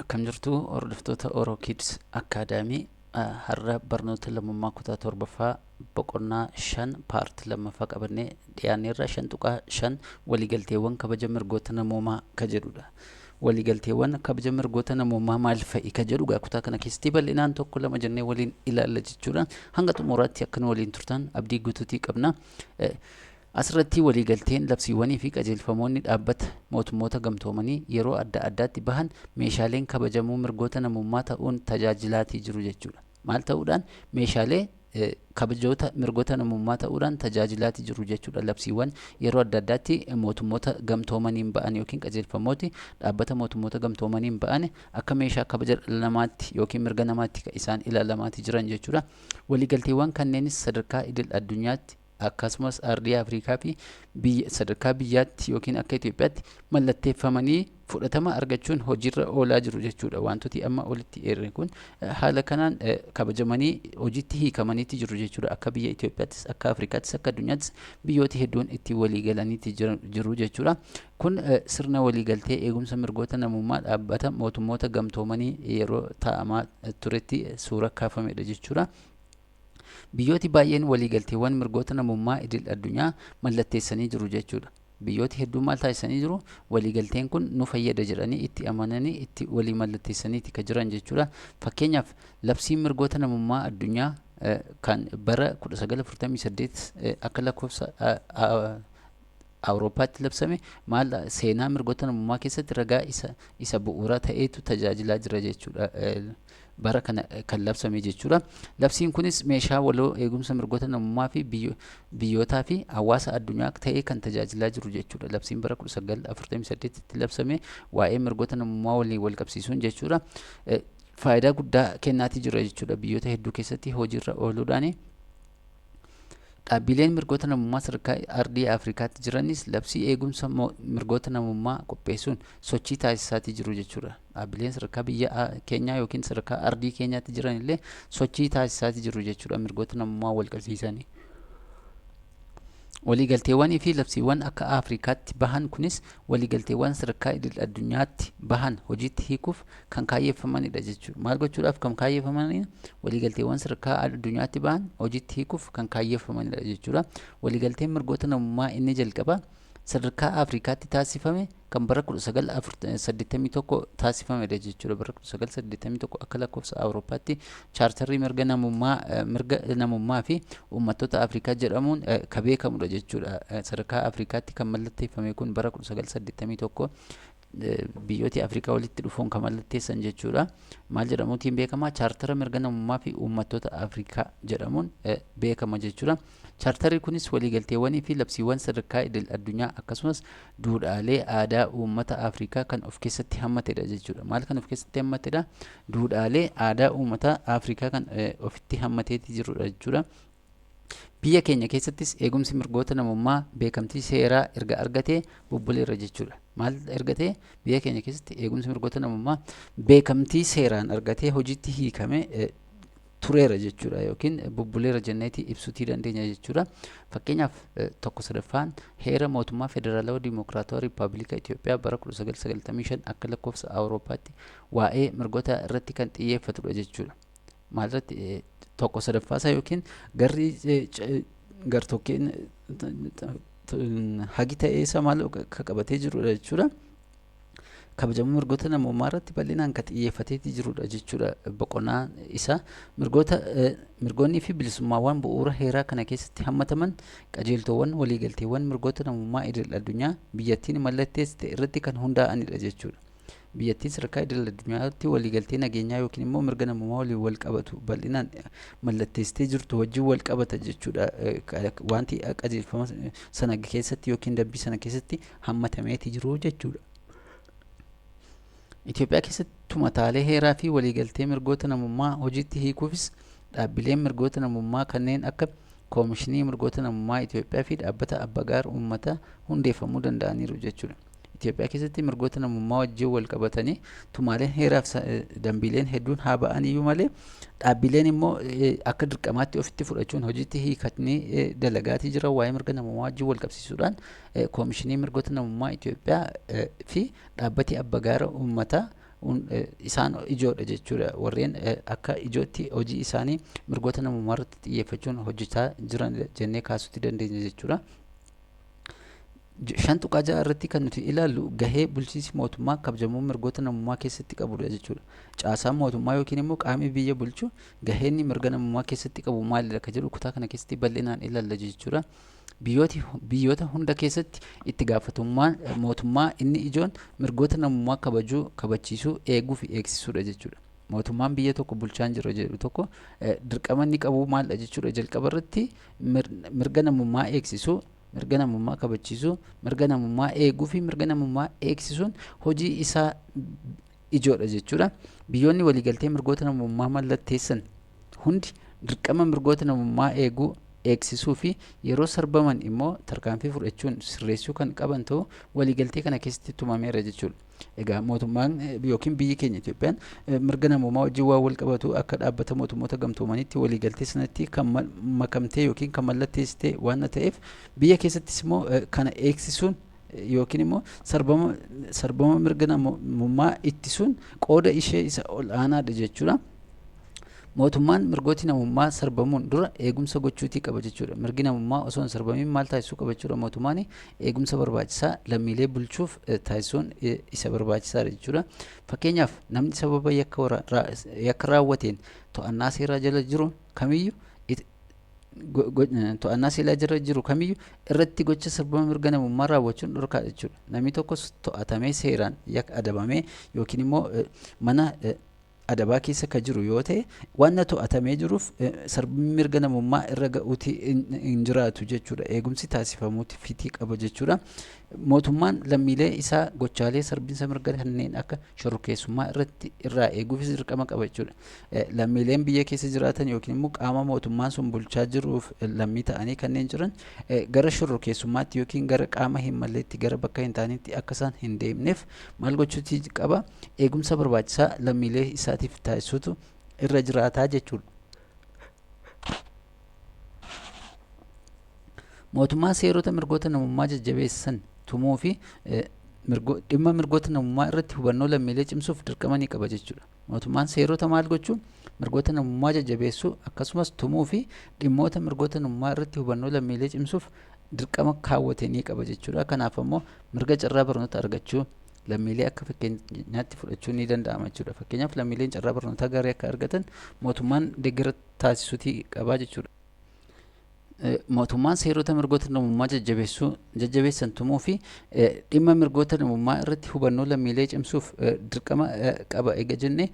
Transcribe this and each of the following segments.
Akkam jirtu hordoftoota Oro Kids Academy, har'a barnoota lammummaa kutaa torbaffaa boqonnaa 5 part lammaffaa qabannee dhiyaanneerra. 5.5 waliigalteewwan kabaja mirgoota namoomaa ka jedhudha. Waliigalteewwan kabaja mirgoota namoomaa maal fa'i ka jedhu gaa kutaa kana keessatti bal'inaan tokko lama jennee waliin ilaalla jechuudha. Hanga xumuraatti akka nu waliin turtan abdii guutuutii qabna. Asirratti waliigalteen labsiiwwanii fi qajeelfamoonni dhaabbata mootummoota gamtoomanii yeroo adda addaatti bahan meeshaaleen kabajamuu mirgoota namummaa ta'uun tajaajilaatii jiru jechuudha. Maal ta'uudhaan? Meeshaalee kabajoota mirgoota namummaa ta'uudhaan tajaajilaatii jiru jechuudha. Labsiiwwan yeroo adda addaatti mootummoota gamtoomaniin ba'an yookiin qajeelfamooti dhaabbata mootummoota gamtoomaniin ba'an akka meeshaa kabaja dhala namaatti yookiin mirga namaatti kan isaan ilaalamaatii jiran jechuudha. Waliigalteewwan kanneenis sadarkaa idil addunyaatti akkasumas ardii Afrikaa fi biyya sadarkaa biyyaatti yookiin akka Itoophiyaatti mallatteeffamanii fudhatama argachuun hojiirra oolaa jiru jechuudha. Wantooti amma olitti eerre kun haala kanaan kabajamanii hojiitti hiikamaniitti jiru jechuudha. Akka biyya Itoophiyaattis, akka Afrikaattis, akka addunyaattis biyyooti hedduun itti walii galaniitti jiru jechuudha. Kun sirna waliigaltee eegumsa mirgoota namummaa dhaabbata mootummoota gamtoomanii yeroo taa'amaa turetti suura kaafamedha jechuudha. Biyyooti baay'een waliigalteewwan mirgoota namummaa idil addunyaa mallatteessanii jiru jechuudha. Biyyooti hedduun maal taasisanii jiru? Waliigalteen kun nu fayyada jedhanii itti amananii itti walii mallatteessaniiti ka jiran jechuudha. Fakkeenyaaf, labsiin mirgoota namummaa addunyaa kan bara 1948 akka lakkoofsa Awurooppaatti labsame maal seenaa mirgoota namummaa keessatti ragaa isa bu'uura ta'eetu tajaajilaa jira jechuudha. Bara kana kan labsame jechuudha. Labsiin kunis meeshaa waloo eegumsa mirgoota namummaa fi biyyootaa fi hawaasa addunyaa ta'ee kan tajaajilaa jiru jechuudha. Labsiin bara 1948tti labsame waa'ee mirgoota namummaa waliin wal qabsiisuun jechuudha. Faayidaa guddaa kennaatii jira jechuudha. Biyyoota hedduu keessatti hojiirra ooluudhaani. Dhaabbileen mirgoota namummaa sadarkaa ardii Afrikaatti jiranis labsii eegumsa mirgoota namummaa qopheessuun sochii taasisaatii jiru jechuudha. Dhaabbileen sadarkaa biyya keenyaa yookiin sadarkaa ardii keenyaatti jiran illee sochii taasisaatii jiru jechuudha mirgoota namummaa wal qabsiisanii. Waliigalteewwanii fi labsiiwwan akka Afrikaatti bahan kunis waliigalteewwan sadarkaa idil addunyaatti bahan hojiitti hiikuuf kan kaayyeeffamanidha jechuudha. Maal gochuudhaaf kan kaayyeeffamanidha? Waliigalteewwan sadarkaa addunyaatti bahan hojiitti hiikuuf kan kaayyeeffamanidha jechuudha. Waliigalteen mirgoota namummaa inni jalqaba sadarkaa Afrikaatti taasifame kan bara 1981 taasifamedha jechuudha. Bara 1981 akka lakkoofsa Awurooppaatti chaartarrii mirga namummaa fi uummattoota Afrikaa jedhamuun kan beekamudha jechuudha. Sadarkaa Afrikaatti kan mallatteeffame kun bara 1981 biyyooti Afrikaa walitti dhufuun kan mallatteessan jechuudha. Maal jedhamuutiin beekama? Chaartara mirga namummaa fi uummattoota Afrikaa jedhamuun beekama jechuudha. Chaartarri kunis waliigalteewwanii fi labsiiwwan sadarkaa idil addunyaa akkasumas duudhaalee aadaa uummata Afrikaa kan of keessatti hammatedha jechuudha. Maal kan of keessatti hammatedha? Duudhaalee aadaa uummata Afrikaa kan ofitti hammateeti jirudha jechuudha. Biyya keenya keessattis eegumsi mirgoota namummaa beekamtii seeraa erga argatee bubbuleera jechuudha. Maal ergatee? Biyya keenya keessatti eegumsi mirgoota namummaa beekamtii seeraan argatee hojiitti hiikame tureera jechuudha yookiin bubbuleera jenneeti ibsuutii dandeenya jechuudha. Fakkeenyaaf, 1/3 heera mootummaa Federaalawaa Dimokiraatawaa Riippaabilika Itoophiyaa bara 1995 akka lakkoofsa Awurooppaatti waa'ee mirgoota irratti kan xiyyeeffatudha jechuudha. Maal irratti? 1/3 isaa yookiin garri gartokkeen hagi ta'ee isa maal ka qabatee jirudha jechuudha. Kabajamuu mirgoota namummaa irratti bal'inaan kan xiyyeeffateeti jirudha jechuudha boqonnaa isaa. Mirgoonnii fi bilisummaawwan bu'uura heeraa kana keessatti hammataman qajeeltoowwan waliigalteewwan mirgoota namummaa idil addunyaa biyyattiin mallatteessite irratti kan hundaa'anidha jechuudha. Biyyattiin sadarkaa idil addunyaatti waliigaltee nageenyaa yookiin immoo mirga namummaa waliin wal qabatu bal'inaan mallatteessitee jirtu wajjin wal qabata jechuudha. Wanti qajeelfama sana keessatti yookiin dambii sana keessatti hammatameeti jiru jechuudha. Itoophiyaa keessatti tumataalee heeraa fi waliigaltee mirgoota namummaa hojiitti hiikuufis dhaabbileen mirgoota namummaa kanneen akka Koomishinii Mirgoota Namummaa Itoophiyaa fi dhaabbata Abbagaar Uummataa hundeeffamuu danda'aniiru jechuudha. Itoophiyaa keessatti mirgoota namummaa wajjin wal qabatanii tumaaleen heeraaf dambiileen hedduun haa ba'an iyyuu malee, dhaabbileen immoo akka dirqamaatti ofitti fudhachuun hojiitti hiikatanii dalagaatii jiran waa'ee mirga namummaa wajjin wal qabsiisuudhaan Koomishinii Mirgoota Namummaa Itoophiyaa fi dhaabbati Abbagaara Uummataa isaan ijoodha jechuudha. Warreen akka ijootti hojii isaanii mirgoota namummaa irratti xiyyeeffachuun hojjechaa jiran jennee kaasuutti dandeenya jechuudha. 5.6 irratti kan nuti ilaallu gahee bulchiinsi mootummaa kabajamuu mirgoota namummaa keessatti qabudha jechuudha. Caasaan mootummaa yookiin immoo qaamni biyya bulchu gaheen mirga namummaa keessatti qabu maalidha kan jedhu kutaa kana keessatti bal'inaan ilaalla jechuudha. Biyyoota hunda keessatti itti gaafatamummaan mootummaa inni ijoon mirgoota namummaa kabajuu, kabachiisuu, eeguu fi eegsisuudha jechuudha. Mootummaan biyya tokko bulchaan jira jedhu tokko dirqama inni qabu maalidha jechuudha. Jalqaba irratti mirga namummaa eegsisuu, mirga namummaa kabachiisuu, mirga namummaa eeguu fi mirga namummaa eegsisuun hojii isaa ijoodha jechuudha. Biyyoonni waliigaltee mirgoota namummaa mallatteessan hundi dirqama mirgoota namummaa eeguu, eegsisuu fi yeroo sarbaman immoo tarkaanfii fudhachuun sirreessuu kan qaban ta'uu waliigaltee kana keessatti tumameera jechuudha. Egaa mootummaan yookiin biyyi keenya Itoophiyaan mirga namummaa wajjin waan wal qabatu akka dhaabbata mootummoota gamtoomaniitti waliigaltee sanatti kan makamtee yookiin kan mallatteessite waan ta'eef biyya keessattis immoo kana eegsisuun yookiin immoo sarbama mirga namummaa ittisuun qooda ishee isa ol aanaadha jechuudha. Mootummaan mirgooti namummaa sarbamuun dura eegumsa gochuutii qaba jechuudha. Mirgi namummaa osoo hin sarbamiin maal taasisuu qaba jechuudha? Mootummaan eegumsa barbaachisaa lammiilee bulchuuf taasisuun isa barbaachisaadha jechuudha. Fakkeenyaaf, namni sababa yakka raawwateen to'annaa seeraa jala jiru kamiyyuu to'annaa seeraa jala jiru kamiyyuu irratti gocha sarbama mirga namummaa raawwachuun dhorkaadha jechuudha. Namni tokkos to'atamee seeraan yakka adabamee yookiin immoo mana adabaa keessa ka jiru yoo ta'e, waan to'atamee jiruuf sarbamni mirga namummaa irra ga'uuti hin jiraatu jechuudha. Eegumsi taasifamuuti fitii qaba jechuudha. Mootummaan lammiilee isaa gochaalee sarbinsa mirga kanneen akka shororkeessummaa irratti irraa eeguufis dirqama qaba jechuudha. Lammiileen biyya keessa jiraatan yookiin immoo qaama mootummaan sun bulchaa jiruuf lammii ta'anii kanneen jiran gara shororkeessummaatti yookiin gara qaama hin malleetti, gara bakka hin taanetti akka isaan hin deemneef maal gochuuti qaba? Eegumsa barbaachisaa lammiilee isaatiif taasisuutu irra jiraataa jechuudha. Mootummaan seerota mirgoota namummaa jajjabeessan tumuu fi dhimma mirgoota namummaa irratti hubannoo lammiilee cimsuuf dirqama ni qaba jechuudha. Mootummaan seerota maal gochuu? Mirgoota namummaa jajjabeessuu akkasumas tumuu fi dhimmoota mirgoota namummaa irratti hubannoo lammiilee cimsuuf dirqama kaawwate ni qaba jechuudha. Kanaaf ammoo mirga carraa barnoota argachuu lammiilee akka fakkeenyaatti fudhachuun ni danda'ama jechuudha. Fakkeenyaaf, lammiileen carraa barnootaa gaarii akka argatan mootummaan deeggarsa taasisuutii qaba jechuudha. Mootummaan seerota mirgoota namummaa jajjabeessan tumuu fi dhimma mirgoota namummaa irratti hubannoo lammiilee cimsuuf dirqama qaba eega jenne,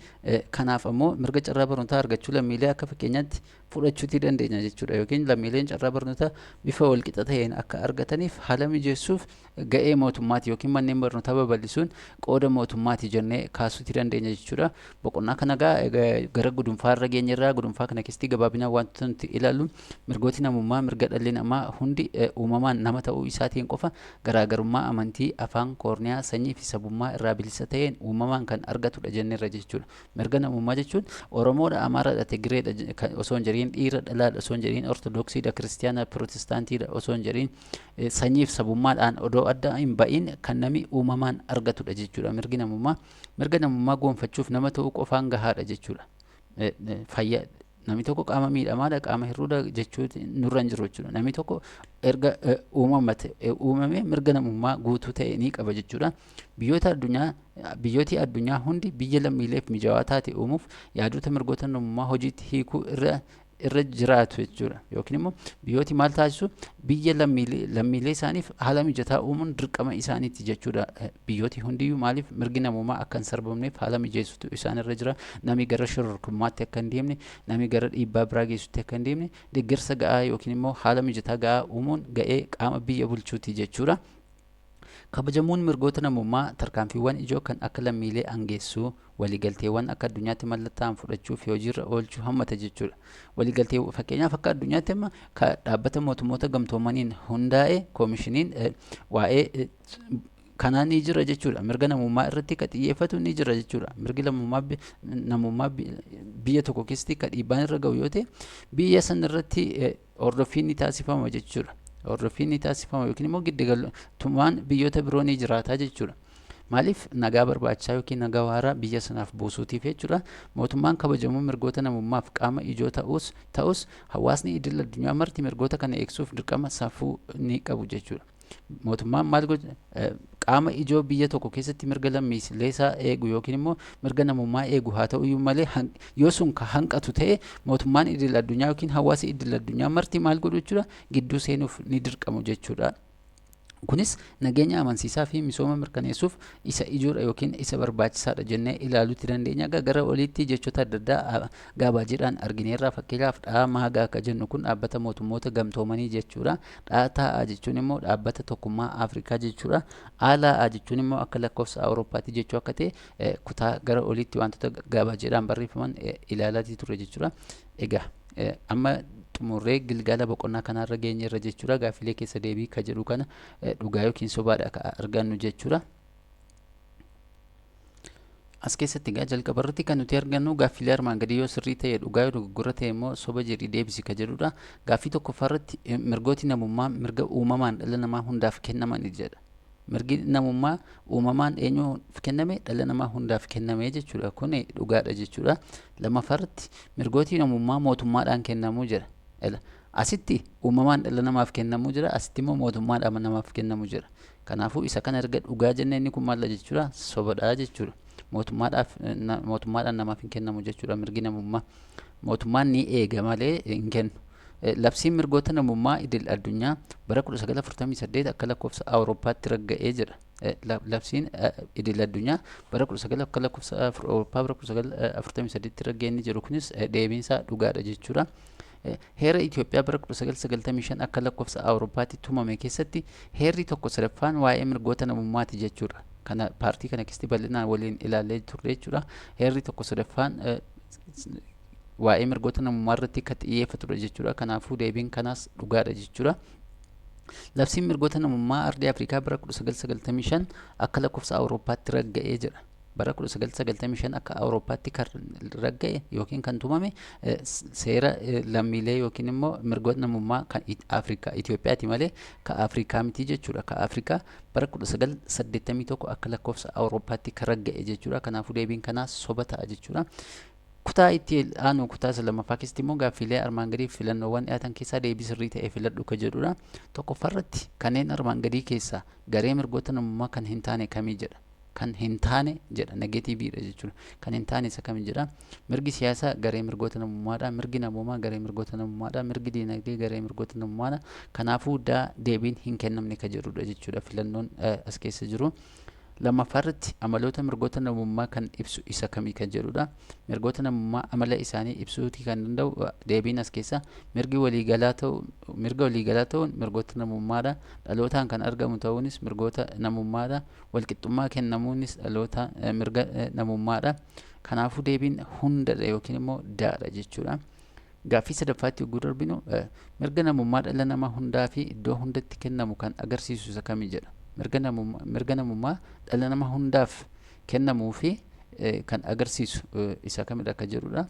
kanaaf ammoo mirga carraa barnootaa argachuu lammiilee akka fakkeenyaatti fudhachuutii dandeenya jechuudha. Yookiin lammiileen carraa barnootaa bifa walqixa ta'een akka argataniif haala mijeessuuf ga'ee mootummaati yookiin manneen barnootaa babal'isuun qooda mootummaati jennee kaasuutii dandeenya jechuudha. Boqonnaa kana gara gudunfaa irra geenyerraa. Gudunfaa kana keessatti gabaabinaan wantoota nuti ilaallu, mirgooti namummaa mirga dhalli namaa hundi uumamaan nama ta'uu isaatiin qofa garaagarummaa amantii, afaan, koorniyaa, sanyii fi sabummaa irraa bilisa ta'een uumamaan kan argatudha jenneerra jechuudha. Mirga namummaa jechuun Oromoodha, Amaaraadha, Tigireedha osoo hin jedhiin, dhiira dhalaadha osoo hin jedhiin, Ortodoksiidha, Kiristiyaana, Pirootestaantiidha osoo hin jedhiin, sanyii fi sabummaadhaan odoo adda hin ba'iin kan namni uumamaan argatudha jechuudha. Mirgi namummaa mirga namummaa goonfachuuf nama ta'uu qofaan gahaadha jechuudha. Fayyaa namni tokko qaama miidhamaadha, qaama hir'uudha jechuu nurra hin jiru jechuudha. Namni tokko erga uumame mirga namummaa guutuu ta'e ni qaba jechuudha. Biyyooti addunyaa hundi biyya lammiileef mijaawaa taate uumuuf yaadota mirgoota namummaa hojiitti hiikuu irra jiraatu jechuudha. Yookiin immoo biyyooti maal taasisu? Biyya lammiilee isaaniif haala mijataa uumuun dirqama isaaniiti jechuudha. Biyyooti hundiyyuu maaliif mirgi namummaa akka hin sarbamneef haala mijeessutu isaan irra jira. Namni gara shororkummaatti akka hin deemne, namni gara dhiibbaa biraa geessutti akka hin deemne deeggarsa ga'aa yookiin immoo haala mijataa ga'aa uumuun ga'ee qaama biyya bulchuuti jechuudha. Kabajamuun mirgoota namummaa tarkaanfiiwwan ijoo kan akka lammiilee aangeessuu, waliigalteewwan akka addunyaatti mallattaa'an fudhachuu fi hojiirra oolchuu hammata jechuudha. Waliigaltee fakkeenyaaf akka addunyaatti amma dhaabbata mootummoota gamtoomaniin hundaa'e koomishiniin waa'ee kanaa ni jira jechuudha. Mirga namummaa irratti ka xiyyeeffatu ni jira jechuudha. Mirgi namummaa biyya tokko keessatti ka dhiibbaan irra ga'u yoo ta'e, biyya san irratti hordoffiin ni taasifama jechuudha. Hordoffiin ni taasifama yookiin immoo giddugaltummaan biyyoota biroo ni jiraata jechuudha. Maaliif nagaa barbaachisaa yookiin nagaa waaraa biyya sanaaf buusuutiif jechuudha. Mootummaan kabajamuu mirgoota namummaaf qaama ijoo ta'us hawaasni idil addunyaa marti mirgoota kana eegsuuf dirqama safuu ni qabu jechuudha. Mootummaan maal godha? Qaama ijoo biyya tokko keessatti mirga lammiilee isaa eegu yookiin immoo mirga namummaa eegu haa ta'u iyyuu malee, yoo sun ka hanqatu ta'e, mootummaan idil addunyaa yookiin hawaasi idil addunyaa marti maal godhu jechuudha? Gidduu seenuuf ni dirqamu jechuudha. Kunis nageenya amansiisaa fi misooma mirkaneessuuf isa ijoodha yookiin isa barbaachisaadha jennee ilaaluutti dandeenya. Egaa gara oliitti jechoota adda addaa gabaajeedhaan argineerra. Fakkeenyaaf, dhaa maagaa akka jennu kun Dhaabbata Mootummoota Gamtoomanii jechuudha. Dhaa taa'aa jechuun immoo Dhaabbata Tokkummaa Afrikaa jechuudha. Aalaa jechuun immoo akka lakkoofsa Awurooppaatti jechuu akka ta'e kutaa gara oliitti wantoota gabaajeedhaan barreeffaman ilaalaatii turre jechuudha. Egaa amma xumurree gilgaala boqonnaa kanarra geenyeerra jechuudha. Gaaffilee keessa deebii ka jedhu kana dhugaa yookiin sobaadha ka argannu jechuudha. As keessatti egaa jalqaba irratti kan nuti argannu gaaffilee armaan gadii yoo sirrii ta'e dhugaa, yoo dogoggora ta'e immoo soba jedhii deebisi ka jedhudha. Gaaffii tokkoffaa irratti mirgooti namummaa mirga uumamaan dhala namaa hundaaf kennaman jedha. Mirgi namummaa uumamaan eenyuuf kenname? Dhala namaa hundaaf kenname jechuudha. Kun dhugaadha jechuudha. Lammaffaa irratti mirgooti namummaa mootummaadhaan kennamuu jira. Asitti uumamaan dhala namaaf kennamuu jira. Asitti immoo mootummaadhaan namaaf kennamuu jira. Kanaafuu isa kana erga dhugaa jennee, inni kun maal jechuudha? Sobadha jechuudha. Mootummaadhaaf, mootummaadhaan namaaf hin kennamu jechuudha mirgi namummaa. Mootummaan ni eega malee hin kennu. Labsiin mirgoota namummaa idil addunyaa bara 1948 akka lakkoofsa Awurooppaatti ragga'ee jira. Labsiin idil addunyaa bara 19 akka lakkoofsa Awurooppaa bara 1948 ragga'ee inni jiru kunis deebiinsaa dhugaadha jechuudha. Heera Itoophiyaa bara 1995 akka lakkoofsa Awurooppaatti tumame keessatti heerri tokko sadaffaan waa'ee mirgoota namummaati jechuudha. Kana paartii kana keessatti bal'inaan waliin ilaallee turre jechuudha. Heerri tokko sadaffaan waa'ee mirgoota namummaa irratti kan xiyyeeffatudha jechuudha. Kanaafuu deebiin kanaas dhugaadha jechuudha. Labsiin mirgoota namummaa ardii Afrikaa bara 1995 akka lakkoofsa Awurooppaatti ragga'ee jira. Bara 1995 akka Awurooppaatti kan ragga'e yookiin kan tumame seera lammiilee yookiin immoo mirgoota namummaa kan Afrikaa Itoophiyaati malee kan Afrikaa miti jechuudha. Kan Afrikaa bara 1981 akka lakkoofsa Awurooppaatti kan ragga'e jechuudha. Kanaafuu deebiin kanaas soba ta'a jechuudha. Kutaa itti aanu, kutaa isa lammaffaa keessatti immoo gaaffiilee armaan gadii filannoowwan dhiyaatan keessaa deebii sirrii ta'e filadhu ka jedhudha. Tokkoffaarratti kanneen armaan gadii keessaa garee mirgoota namummaa kan hin taane kamii jedha. Kan hin taane jedha, negativeiidha jechuudha. Kan hin taane isa kamii jedha. Mirgi siyaasaa garee mirgoota namummaadha. Mirgi namoomaa garee mirgoota namummaadha. Mirgi diinagdee garee mirgoota namummaadha. Kanaafuu daa deebiin hin kennamne ka jedhudha jechuudha filannoon as keessa jiru. Lammaffaarratti amaloota mirgoota namummaa kan ibsu isa kamii kan jedhudha. Mirgoota namummaa amala isaanii ibsuutii kan danda'u deebiin as keessa mirgi waliigalaa ta'u, mirga waliigalaa ta'uun mirgoota namummaadha. Dhalootaan kan argamu ta'uunis mirgoota namummaadha. Walqixxummaa kennamuunis dhaloota mirga namummaadha. Kanaafuu deebiin hundadha yookiin immoo daadha jechuudha. Gaaffii sadaffaatti yogguu darbinu, mirga namummaa dhala namaa hundaa fi iddoo hundatti kennamu kan agarsiisu isa kamii jedha. Mirga namummaa dhala namaa hundaaf kennamuu fi kan agarsiisu isa kamidha akka jedhudha.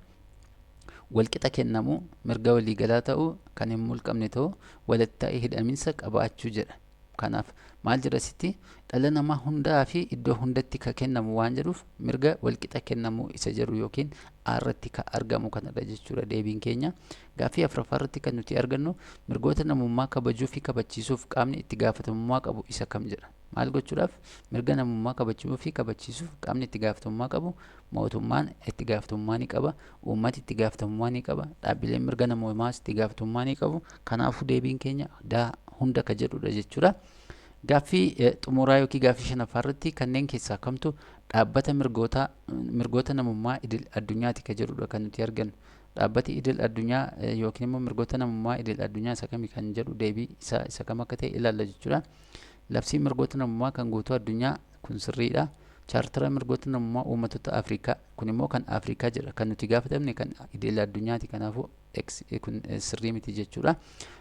Walqixa kennamuu, mirga waliigalaa ta'uu, kan hin mulqamne ta'uu, walitti hidhaminsa qabaachuu jedha. Kanaaf maal jedha asitti? Dhala namaa hundaa fi iddoo hundatti ka kennamu waan jedhuuf, mirga walqixa kennamuu isa jedhu yookiin irratti ka argamu kanadha jechuudha deebiin keenya. Gaaffii afuraffaa irratti kan nuti argannu mirgoota namummaa kabajuu fi kabachiisuuf qaamni itti gaafatamummaa qabu isa kam jedha. Maal gochuudhaaf? Mirga namummaa kabajuu fi kabachiisuuf qaamni itti gaafatamummaa qabu, mootummaan itti gaafatamummaa ni qaba, uummati itti gaafatamummaa ni qaba, dhaabbileen mirga namummaas itti gaafatamummaa ni qabu. Kanaafuu deebiin keenya daa hunda ka jedhudha jechuudha. Gaaffii xumuraa yookiin gaaffii shanaffaa irratti kanneen keessaa kamtu dhaabbata mirgoota namummaa idil addunyaati ka jedhudha kan nuti argannu. Dhaabbati idil addunyaa yookiin immoo mirgoota namummaa idil addunyaa isa kami kan jedhu, deebii isaa isa kam akka ta'e ilaalla jechuudha. Labsiin mirgoota namummaa kan guutuu addunyaa kun sirriidha. Chaartara mirgoota namummaa uummattoota Afrikaa kun immoo kan Afrikaa jedha. Kan nuti gaafatamne kan idil addunyaati, kanaafuu kun sirrii miti jechuudha.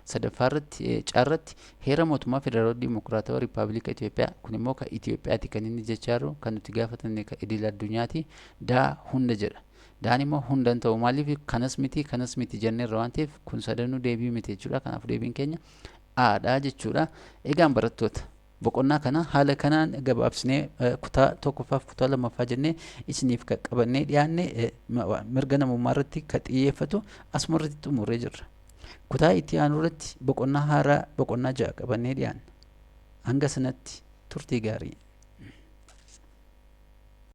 Sadaffaa irratti, caarratti, heera mootummaa Federaalawaa Dimokiraatawaa Riippaabilika Itoophiyaa kun immoo kan Itoophiyaati kan inni jechaa jiru. Kan nuti gaafatamne kan idil addunyaati. Daa hunda jedha. Daan immoo hunda hin ta'u. Maaliif? Kanas miti, kanas miti jenneerra waan ta'eef, kun sadanuu deebii miti jechuudha. Kanaafuu deebiin keenya aadha jechuudha. Egaan barattoota Boqonnaa kana haala kanaan gabaabsinee kutaa tokkoffaaf kutaa lammaffaa jennee isiniif qabannee dhiyaanne mirga namummaa irratti kan xiyyeeffatu asuma irratti xumurree jirra. Kutaa itti aanu irratti boqonnaa haaraa boqonnaa 6 qabannee dhiyaanna. Hanga sanatti turtii gaarii.